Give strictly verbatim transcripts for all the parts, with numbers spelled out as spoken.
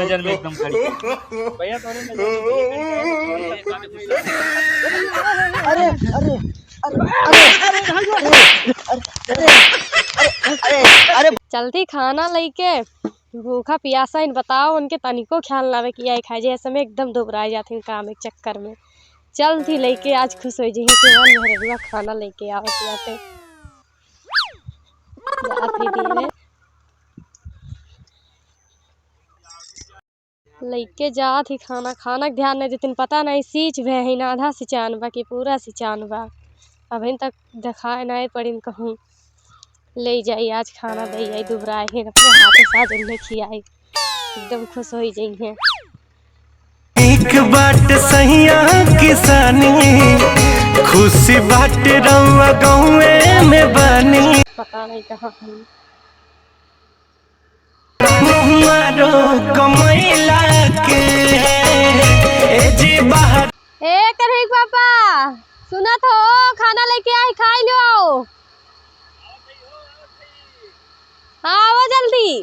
नजर में एकदम खड़ी। भैया, तोरे नजर में खड़ी है। अरे, अरे, अरे, अरे, अरे। चलती खाना लइके, भूखा पियासा इन बताओ, उनके तनिको ख्याल ना आवे कि आई खाए, जैसे में एकदम दुबराए जात हैं काम एक चक्कर में। चलती लइके आज खुश होइ जइहें कि हमार मेहररुआ खाना लइके आवत बाटे। जात ही दिए। लइके जात ही खाना, खाना के ध्यान नहीं देतिन, पता नहीं सींच भे ही ना, आधा सिंचान बा कि पूरा सिंचान बा, अभी तक देखाए नहीं पड़िन कहूँ। ले जाई आज खाना, दे आई दुबराए हैं, अपने हाथे साज उन्हें खियाई, एकदम खुश होइ जइहें। एक बाट सहिया किसानी, खुशी बाट रउआ गौवे में बानी। पता नहीं कहाँ हैं। मुँह मारो कमैला के, ए जी बाहर। ए कन्हैया के पापा, सुनत हो, खाना लइके आई, खाइ लो। हाँ, आवा जल्दी।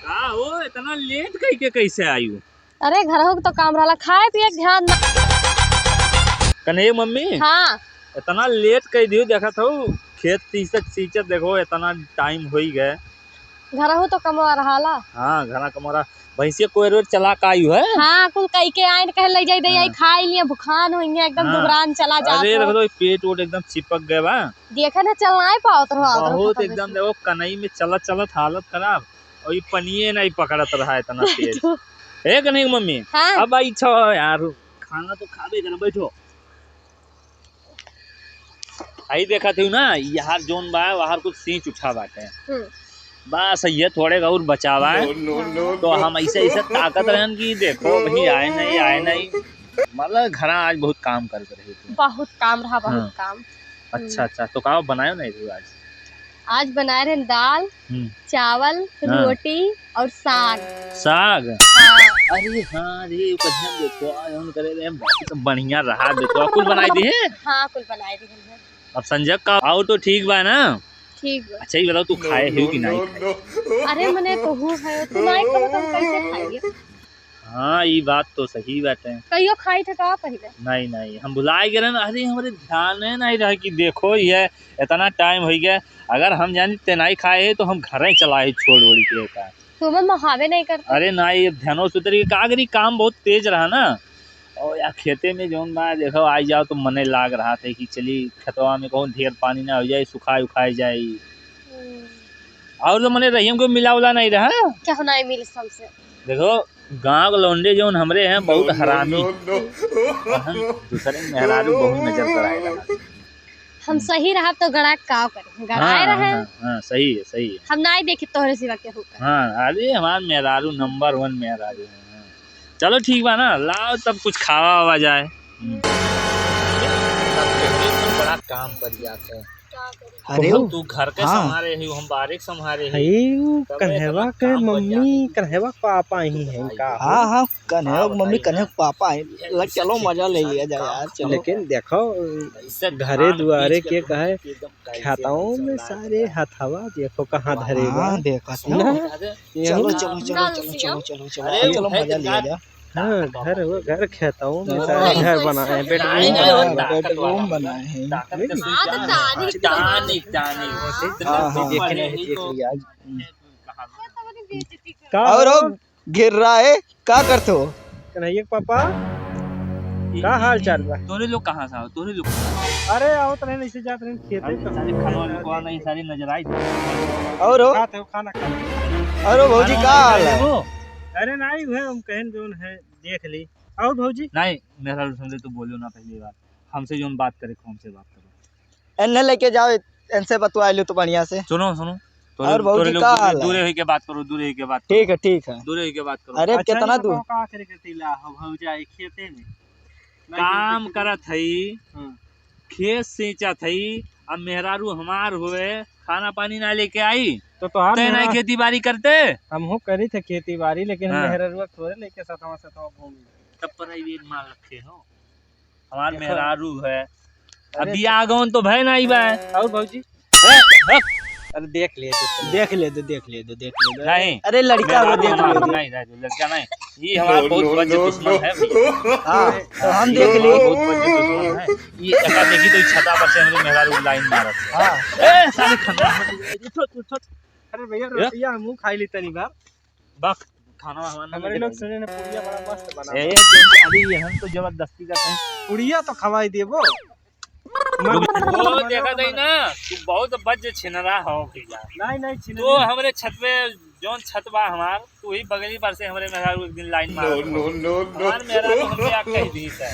का हो, इतना लेट कइके कैसे आयु? अरे, घरहू के तो काम रहला, खाए पिए के ध्यान ना। कन्हैया मम्मी? हाँ। इतना लेट कइ दियो, देखत हो, खेत सींचत सींचत देखो, इतना टाइम होइ गए। घरहू तो कमवा रहाला। हाँ, घरा कमवा रहा। भैंसिया कोयर ओयर चला का आयु है? हाँ, कुल कइके आइन, कहे ले जाई, दे आई, हाँ। खाइ लिए, भुखान होइहें, एकदम हाँ। दुबरान चला जात अरे, हो। रख दो, पेट वोट एकदम चिपक गए बा। देखे ना, चल नाहीं पावत रहो, आवत रहो बहुत खतम एकदम, से। देखो, कनई में चलत चलत हालत खराब। और ये पनिये नहीं पकड़त रहा इतना तेज। ए कन्हैया के मम्मी, हाँ। अब आई छो यार, खाना तो खाबे कर, बैठो। आई देखत हूँ ना, यार जोन बा, बाहर कुछ सींच उठा बाटे। हम्म। बस ये थोड़े और बचावा है। No, no, no, तो no। हम ऐसे, ऐसे ताकत रहन कि देखो, भाई आए नहीं, आए नहीं। मतलब घरा आज बहुत काम कर रहे थे। बहुत काम रहा, बहुत हाँ। काम। अच्छा, हम्म। अच्छा, तो का बनायो नहीं रही आज? आज बनाए रहे दाल, हम्म। चावल, हाँ। रोटी और साग। साग? हाँ। अरे हाँ रे, बढ़िया बेटवा, हम करे रहे, बहुत बढ़िया रहा बेटवा, कुल बनाई दी है? हाँ, कुल बनाई दी है। अब संजय का आओ तो ठीक बा ना? ठीक बा। अच्छा, ये बताओ, तू खाए हो कि नहीं खाए? अरे, मने तोहू है, तू नहीं खाबो तो हम कैसे खाइए? हाँ, ई बात तो सही बाटे। कहियो खाई थे का पहिले? नहीं, नहीं, हम भुलाए गए ना। अरे, हमरे ध्यान में नहीं रहा कि देखो, ये इतना टाइम हो गया। अगर हम जानी ते नहीं खाए है, तो हम घर ही चला ही छोड़ ओड़ के का। तुम्हें मोहावे नहीं करता। अरे नहीं, ये ध्यानो से उतर के का करी, काम बहुत तेज रहा ना। और यार, खेते में जौन बा, देखो, आई जाओ तो मने लाग रहा था कि चली खेतवा में कहूँ ढेर पानी ना हो जाए, सुखाए उखाए जाए। हम्म। और तो मने रहीम को मिला उला नहीं रहा। क्या होना है मिल सबसे? देखो, गाँव के लौंडे जौन हमरे हैं, बहुत हरामी। No, no, no। और हम दूसरे मेहरारू बहुत नजर गड़ाए रहा। हम सही रहा तो गड़ा का करे? गड़ाए हाँ, रहे। हाँ, हाँ, सही है, सही है। हम ना ही देखी तोहरे सिवा केहू का। हाँ, अरे हमार मेहरारू नंबर वन मेहरारू है। हाँ। चलो ठीक बा ना, लाओ तब कुछ खावा वावा जाए। हम्म। बड़ा काम कर जाते हैं। अरे तू घर के हाँ। संभारे ही, हम बाहर के संभारे ही। हई उ तब कन्हवा इतना के काम बढ़िया मम्मी, है। कन्हवा के पापा ही है का? हाँ, हाँ, कन्हवा के मम्मी, कन्हवा के पापा है। ल-, चलो मजा ले लिया जाए यार, चलो। लेकिन देखो, इससे घरे दुआरे के कहे, खेतों में सारे हथवा देखो कहाँ धरे बा। हाँ, देखो ना। चलो, चलो, चलो, चलो, चलो, अरे, चलो, मजा लिया जाए। हाँ, घर, वो घर खेतों में हाँ। सारे घर बनाए हैं, bedroom नहीं, नहीं, बनाए हैं। Bedroom बनाए हैं। ताकत के सुई जान है। Tonic, tonic। हाँ, हाँ। देख लिया, देख लिया। का और हो? हो, गिर रहा है, का करते हो? कन्हैया के पापा, का हाल चाल बा? तोरे लोग कहाँ से आओ? तोरे लोग कहाँ से आओ? अरे, आओ तो नहीं, ऐसे जात रहे, खेते अरे, तो सारे खाना वाले को नहीं, सारे नजर आई। और हो? खाते हो, खाना खाते हो। और हो, भौजी, का हाल है? अरे, नहीं, वह हम कहन जोन है, देख ली। और भौजी? नहीं, मेरा समझे तो बोलो ना पहली बार। हमसे जोन बात करे, हमसे बात करो। एन्ने लेके जाओ, इनसे बतवा लो तो बढ़िया से। सुनो, सुनो। तोरे, और भौजी तोरे लोग का दूरे, हाल है? दूरे होके बात करो, दूरे होके बात करो। ठीक है, ठीक है। दूरे होके बात करो। अरे, अच्छा, कितना ये दूर? बताओ, का करे के तीला हो भौजाई खेते में? काम करत हई, हाँ। खेत सींचत हई, अब मेहरारू हमार हुए, खाना पानी ना लेके आई, तो तोहार तै ना मेहरा-, खेती बाड़ी करते? हमहू करी थे खेती बाड़ी, लेकिन हाँ। मेहरारू थोड़े लेके सतवा सतवा घूमी। तब private माल रखे हो। हमार देखो। मेहरारू है। अरे अब बियाह गौन तो भय नहीं बा। और भौजी? ए, हट। अरे देख ले, देख ले। देख ले दो, देख ले दो, देख ले दो। नहीं। अरे लड़का हो, मेहरारू देख हमार, ले दो। नहीं, नहीं, लड़का नहीं। ये हमार बहुत बज्ज दुश्मन है भैया। हाँ, तो हम देख लिए। बहुत बज्ज दुश्मन है। ये एका देखी तो छता पर से हमरे मेहरारू लाइन मारत है। हाँ। ए, साले खंदा। छोड़, छोड़, छोड़। अरे भैया, ए? रोटिया हमहू खाई ली तनी बार। बक, खाना हमार ना हमरे लगे लोग रही। सुने ने पुड़िया बड़ा मस्त बना। ए, अभी ये हम तो जबरदस्ती करते हैं। पुड़िया तो खवाई देबो। मगर वो देखा नहीं ना, तू बहुत बज्ज छिनरा हो भैया। नहीं, नहीं, छिनरा तो नहीं। हमरे छत पे, जौन छत बा हमार, तू ही बगली पर से हमरे मेहरारू एक दिन लाइन मार। No, no, no, no। हमार मेहरारू हमसे आके कह दी सर।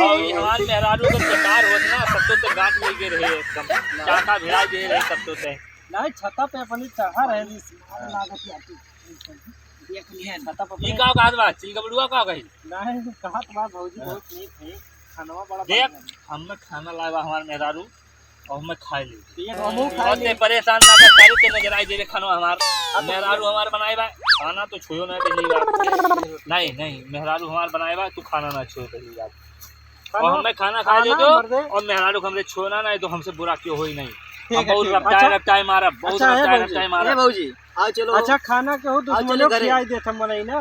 और ये हमार मेहरारू तो बेकार होत ना, सब तो ते गांठ लेके रहे एकदम। चाका भिड़ा दे रहे सब तो ते। नहीं, छता पे अपनी चढ़ा रहे, लागत है। देख लिहन। ई का कहत बा? चिलगबड़ुआ का कही? नहीं, कहत बा भौजी हाँ। बहुत नीक है, खानवा बड़ा देख, बढ़िया है। हमें खाना लाए बा हमार मेहरारू, और हमें खाए ले। ये तो हमहू खाए और ले। ते परेशान ना कर, सारे ते नजर आई देवे खानवा हमार। हाँ, तो मेहरारू हमार बनाए बा, खाना तो छुयो ना पहली बार। नहीं, नहीं, मेहरारू हमार बनाए बा, तू खाना ना छुयो पहली बार। खाना, और हमें खाना खा खाना ले दो, मर्दे। और मेहरारू को हमरे छुओ ना, नहीं तो हमसे बुरा क्यों होई नहीं। ठीक हम है, बहुत ठीक है। रफ्तार, अच्छा, रफ्तार मारा, बहुत अच्छा है रफ्तार, भौजी। रफ्तार मारा। ए भौजी, आओ चलो। अच्छा, खाना के हो आओ दुश्मनों चलो घरे। खियाई देत हम बनाई ना।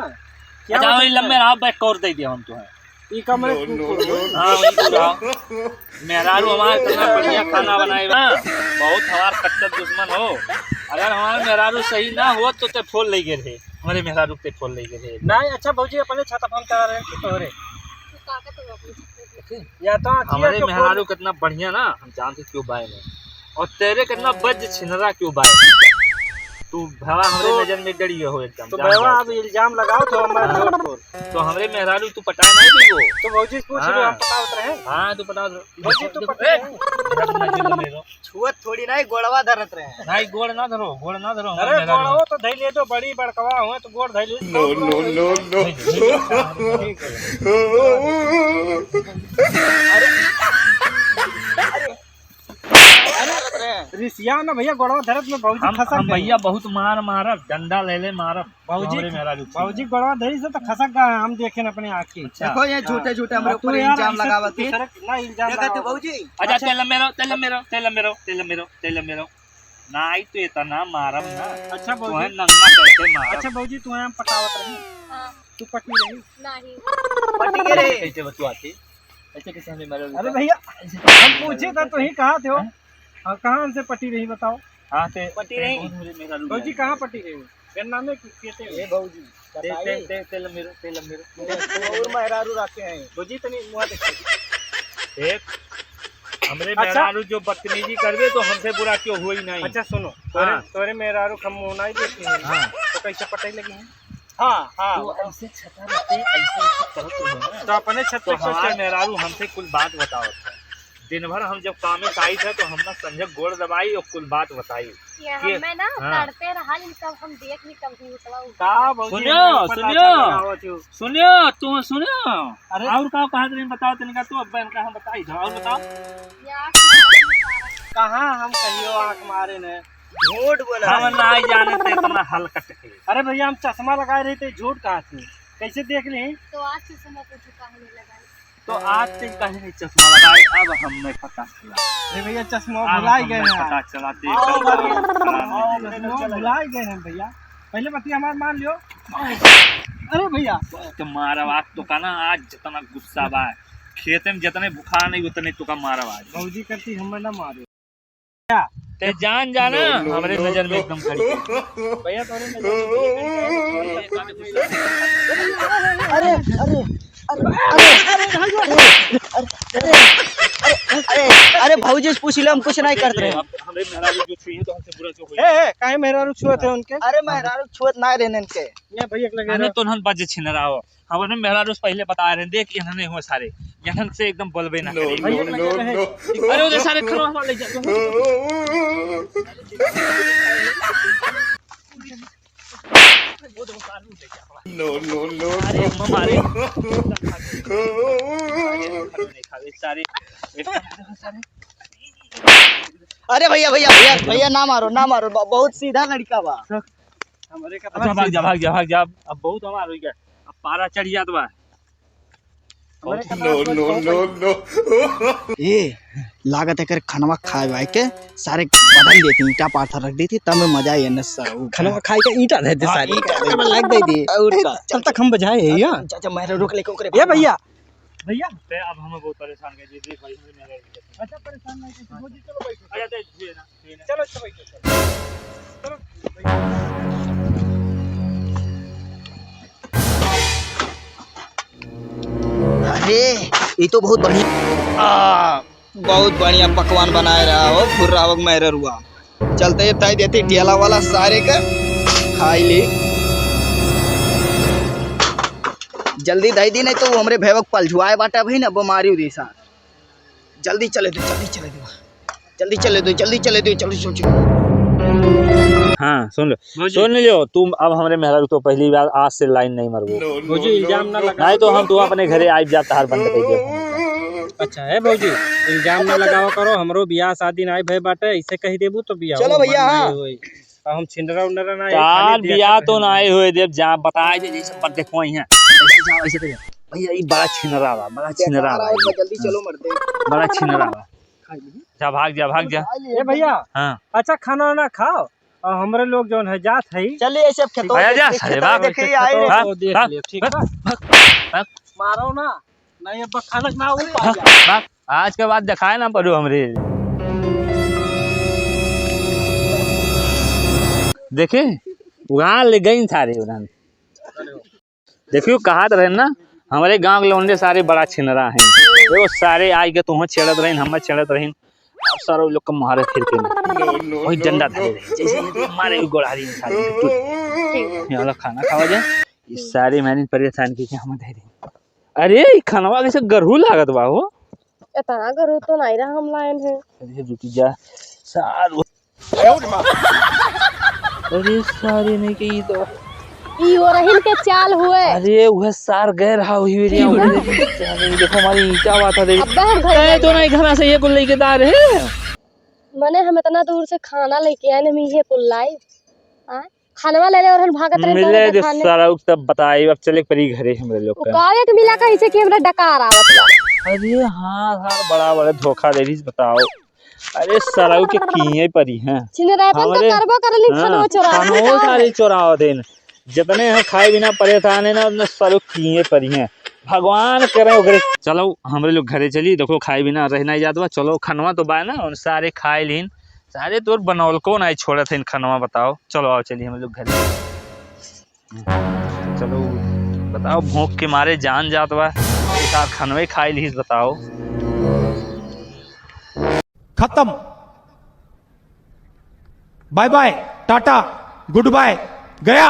क्या अच्छा, बात वही है? लम्बे रहा, बैक कर दे दिया हम तो है। ई कमरे नो, नो, नो, हाँ, वही तो रहा। मेहरारू हमारे इतना बढ़िया खाना बनाए ना, बहुत हमार कट्टर दुश्मन हो। अगर हमारे मेहरारू सही ना हो तो ते फोन ले गए रहे, हमारे मेहरारू ते फोन ले गए रहे। नहीं, अच्छा भौजी, अपने छत पर हम चढ़ा रहे हैं कि तोहरे? या तो आखिर हमरे के मेहरारू फोन कितना बढ़िया ना, हम जानते क्यों बाय में। और तेरे कितना बज्ज छिनरा क्यों बाय में। तू भला हमरे तो नजर में गड़ी हो एकदम, तो जान भैया, जाओ। अब इल्जाम लगाओ तो हमारे हाँ। झूठ बोल। तो हमरे मेहरारू तू पटाए नहीं दी वो। तो भौजी से पूछ लो, हाँ। हम पटावत रहे। हाँ, तू पटावत रहे। भौजी, तू ए, पटाए। मेरा तो नजर में रहो। छुअत थोड़ी ना, गोड़वा धरत रहे। नहीं, गोड़ ना धरो, गोड़ ना धरो, अरे, मेहरारू। गोड़वा तो धई ले दो, बड़ी बड़कवा हुआ तो गोड़ धई ले। No, no, no, no। अरे, अरे, रिसिया ना भैया, गोड़वा धरत में भौजी हम, खसक हम गई। भैया बहुत मार मारब, डंडा ले ले मारब। भौजी, हमरे मेहरारू। भौजी गोड़वा धरी से तो खसक गए, हम देखे न अपने आँख के। अच्छा। देखो ये झूठे झूठे हमरे हाँ, तू ऊपर यार इल्जाम ऐसे लगावत है। दूसरे ना इल्जाम देखा तू लगावत। भौजी। अच्छा, अच्छा। तेल मेरो, तेल मेरो, तेल मेरो, तेल मेरो, तेल मेरो। नाई तो इतना मारब ना। अच्छा भौजी। तोहे नंगा करके मारब। अच्छा भौजी, तोहे हम पटावत रही। हाँ। तू पटी रही। नहीं। पटी के रही। कैसे बतुआती? ऐसे कैसे हमें मारोगे? अरे भैया, हम पूछे था तो ही कहा थे हो? हाँ? और कहाँ हमसे पटी रही बताओ? हाँ, ते पटी रही। कौन मेरे मेहरारू भौजी, कहाँ पटी रही? गन्ना में कि खेते में? ए भौजी, ते, ते, बताइए। ते, तेल मेरो, तेल मेरो। और मेहरारू रखे हैं। भौजी, तनी मुँह दिखा दे। देख, हमरे अच्छा। मेहरारू जो बदतमीजी करबे तो हमसे बुरा क्यों होई नहीं। अच्छा सुनो, तोरे, हाँ। तोरे मेहरारू हम मुँह नहीं देखी हैं। हाँ। तो कैसे पटाई लगी हैं? हाँ, हाँ, तो बताओ। ऐसे छता रहते, ऐसे, ऐसे करत रहे ना। तो अपने छत तो पे हमार कैसे? मेहरारू हमसे कुल बात बतावत है। दिन भर हम जब कामे से आई थे तो हम ना संझक गोड़ दबाई और कुल बात बताई। ये कि हमें ना हाँ। करते रहा, लेकिन तब हम देख ली, तब भी उतरा उतरा। का भौजी, सुनियो, हमें ऊपर सुनियो। लात लगावत हो? सुनियो, तू सुनियो। अरे। और का कहत रही बताओ तनिका, तू अब इनका हम बताई था, और बताओ। ये आँख मारे सारा। कहाँ हम कहियो आँख मारे ने? झूठ बोला हम है। नहीं जाने थे इतना हलकट के। अरे भैया, हम चश्मा लगाए रहे थे, झूठ कहा थे, कैसे देख ली? तो आज चश्मा को झुका हमें लगाई। तो आज ते काहे नहीं चश्मा लगाए, अब हमने पता चला। अरे भैया, चश्मा अब भुलाई हमने गए हैं। पता चला, ते आओ, एकदम आओ, खराब आओ, है। चश्मा भुलाई गए हैं भैया, पहले बतिया हमार मान लियो। अरे भैया। तो मारब आज तो का ना, आज जितना गुस्सा बा, खेते में जितने भुखा नहीं उतने तो का मारब आज। भौजी करती हमें ना मारे। ते जान जाना, no, no, हमरे no, नजर में no। एकदम कड़ी। भैया, तोरे नजर में अरे, अरे, अरे, अरे, अरे, भौजी से पूछ ले, हम कुछ नहीं करत रहे। अब हमरे मेहरारू जो छुई है, तो हमसे बुरा क्यों होई? ए, ए, काहे मेहरारू छुअत है उनके? अरे, मेहरारू छुअत ना रहे इनके। ये भैया के लगे अरे, रहो। तो नन बज छिन रहा हो। हमरे मेहरारू से पहिले बताए रहे, देख, इन्हने हुआ सारे, इन्हन से एकदम बोलबे ना करे। भैया के लगे रहे। अरे, उधर सारे खनवा हमार ले जा। No, no, no, अरे, no। अम्मा मारे। सारे, सारे। अरे भैया, भैया, भैया, भैया, ना मारो, ना मारो, ब-, बहुत सीधा लड़का बा। हमरे का अच्छा, भाग जा, भाग जा, भाग जा। अब बहुत हमार हो गया, अब पारा चढ़ जात बा। No, no, no, no। ए, लागत है कर खनवा खाए वाए के सारे बदल देती, ईंटा पाथर रख देती, तब में मजा आई न साहू। खनवा खाए के ईंटा दे दे हाँ, सारे। ईंटा दे दे। लग दे दे। और ए, का? चल तक हम बजाए है या? चाचा, मैं रोक लेके ओकरे ए भैया, भैया। ते अब हमें बहुत परेशान कर दिए, देख भाई, हमें मेरा अच्छा, परेशान नहीं कीजिए। भौजी, चलो बैठो। अच्छा, दे, दे ना, दे ना। चलो, अच्छा, बैठो, चलो। चलो, बैठो। अरे, ये तो बहुत बढ़िया, आ, बहुत बढ़िया पकवान बनाए रहा हो, फुर्रा हो, मेहररुआ। चलते ही ताई देती ठेला वाला सारे का खाई ली। जल्दी दे दी, नहीं तो वो हमरे भैया के पलझुआए बाटा भी ना, बीमारी उदी सा। जल्दी चले दो, जल्दी चले दो, जल्दी चले दो, जल्दी चले दो, जल्दी सोचो। हाँ, सुन लो, भौजी। सुन लियो, तुम अब हमरे मेहरा तो पहली बार आज से लाइन नहीं मरबो। भौजी, इल्जाम ना लगा। नहीं तो हम तू अपने घरे आइब जात हार बंद कर दिया। अच्छा है भौजी, इल्जाम ना लगावा करो, हमरो बियाह शादी नाई भय बाटे, ऐसे कह देबू तो बियाह चलो भैया, हाँ। होई। अब हम छिनरा उनरा ना, तार खाली देखा बियाह तो करते हैं। नाई होए देब, जा बताए दे, जैसे पर देखो यहाँ। ऐसे जाओ, ऐसे करिए। भैया, ये बड़ा छिनरा बा, बड़ा छिनरा बा। जल्दी चलो मरते हैं। बड़ा छिनरा बा। जा, भाग जा, भाग जा। ए भैया, हाँ। अच्छा खाना वाना खाओ, और हमरे लोग जौन है जात है। चलिए, ऐसे अब खेतों भैया में जा, देख, सारे खेतों में भाग। देख के ही आए रहे। भाग, वो देख भाग, लियो, ठीक भाग, है। भाग, भाग। मारो ना, नहीं अब खाना ना हो पाएगा। भाग, भाग। आज के बाद दिखाए ना पड़ो हमरे। देखे, वहाँ ले गई सारे उड़ान। देखियो, कहत रहे ना, हमरे गाँव के लौंडे सारे बड़ा छिनरा हैं। वो सारे आइ के तुहँ छेड़त रहिन, हमें छेड़त रहिन। अब सारा उ लोग के मारे फिर के ना। वही डंडा धरे रहे, जैसे ये मारे उ गोड़ारी सारे के टूट। यहाँ ला खाना खावा जाए, ये सारे मैंने परेशान की कि हम दे दें। अरे, ई खनवा कैसे गरहू लागत बा हो? इतना गरहू तो नहीं रहा हम लायन है। अरे, रुक जा, सार। अरे, सारे नहीं के ई तो। ई ओरहिन के चाल हुए। अरे, वह सार गए रहा हुई रे। अरे, देखो, हमारी ईंटा बात है, देखो। अब्बे हम घर तय तो नहीं घना से ये कुल लेके दा रहे। मने हम इतना दूर से खाना लेके आए, हम ये कुल लाई। आ? खानवा ले ले और हम भागत रहे मिले तोहरे दे खाने। सारा उक तब बताई, अब चले परी घरे हमरे लोग वो का। कावे के मिला का इसे कि हमरा डकार आवत बा। अरे हाँ, हाँ, बड़ा बड़ा धोखा दे रही, बताओ। अरे सरऊ के किए परी हैं। छिनराइपन तो हमरे करबो करली, हाँ, खनवा चोरा खनवो सारे चोरावत हैं। जितने हैं खाए बिना परेशान है ना, उतने सरऊ किए परी हैं। भगवान करे ओकरे। चलो, हमरे लोग घरे चली, देखो खाए बिना रह नहीं जात बा। चलो, खनवा तो बा ना, उन सारे खाए लीन। सारे तोर बनौलको नहीं छोड़त हैं खनवा, बताओ। चलो, आओ, चलिए हम लोग घरे। चलो, बताओ, भूख के मारे जान जात बा। एक आध खनवे खाई लीस, बताओ। खत्म। Bye bye, tata, goodbye, गया।